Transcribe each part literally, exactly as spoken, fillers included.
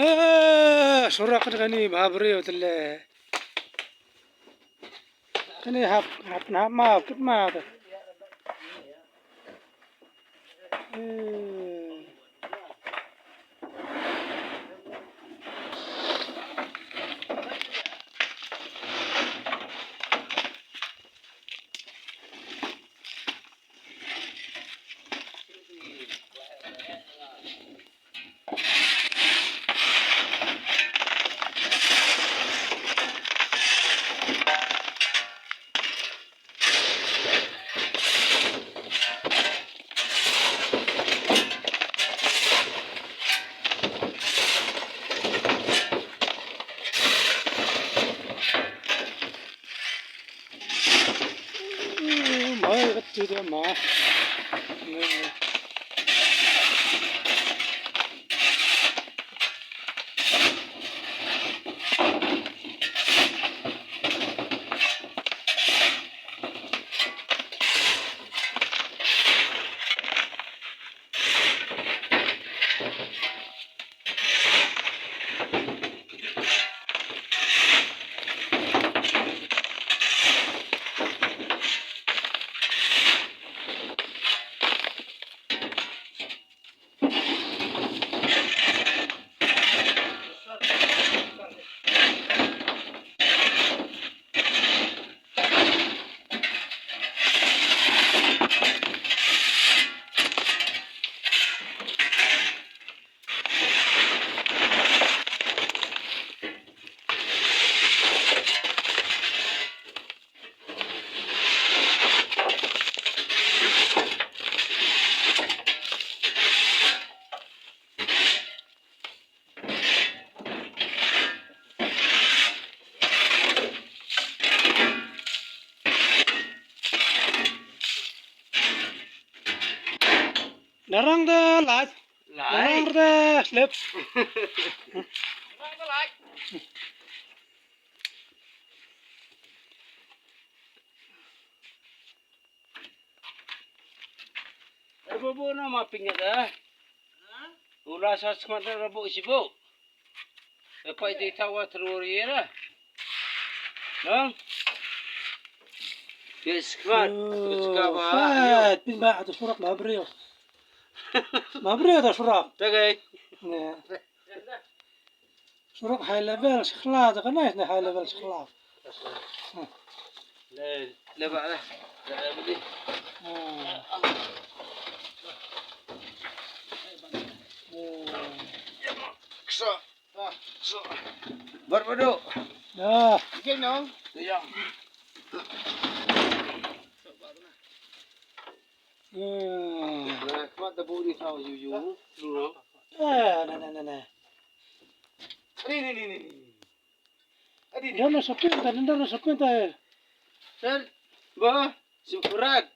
Eh, surak kane bha briew te le. Kane hap, hap, hap ma, kit ma te. Eh. Mai ka tu dia ma. Narang da lait. Lait. Narang da slip. Eh, buh, buh, na ma pynïaid, eh. U la sa smat na buh shi buh. Eh, poi dei tawa terus ye la. Nong. Ye smat. Terus ka ba. Fat, pyn ba atu surak ba briew. Ba briew atu surak. Tagai. Ne. Surok high level, sekolah tu kan, eh, high level sekolah. Le, le, ba, le. Le, le, beli. Hmm. Hmm. Ksa. Ah, ksa. Bar badu. Ya. Okey, no? Ya. Hmm. Nah, kuat dah bau ni tahu, yu, yu. Eh, nah, nah, nah, nah. Ni, ni, ni, ni, ni. Adi, ni. Dah na sapin ta, dah na sapin ta. Sir, ba, semprat.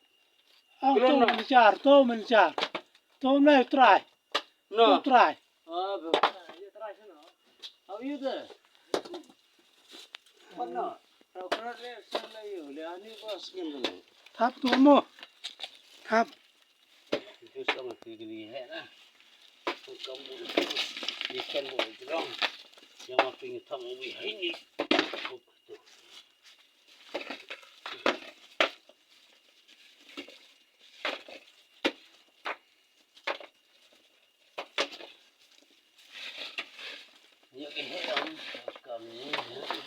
Ang tu mencar, tu mencar. Tu mencar try. No. Tu try. Ah, ba. Ye try sino. How you there? What no? Tau krat le, sir le you. Le ani ba skin le. Thap tu mo. Thap. Ju song ki ni he na. Ku kam bu. Ni kan bu jrong. Yang ma ping thong wi hai ni.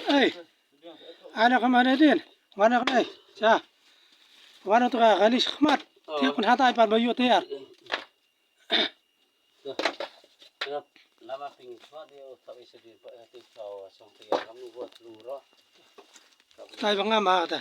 Ei, anak mana din? Mana kena? Cha. Mana tu ka kali sekhmat. Tiap pun hatai pan bayu tiar. Lama ping swa dio, tapi sedih pa hati kau song pia kamu buat luro. Tai banga ma ta.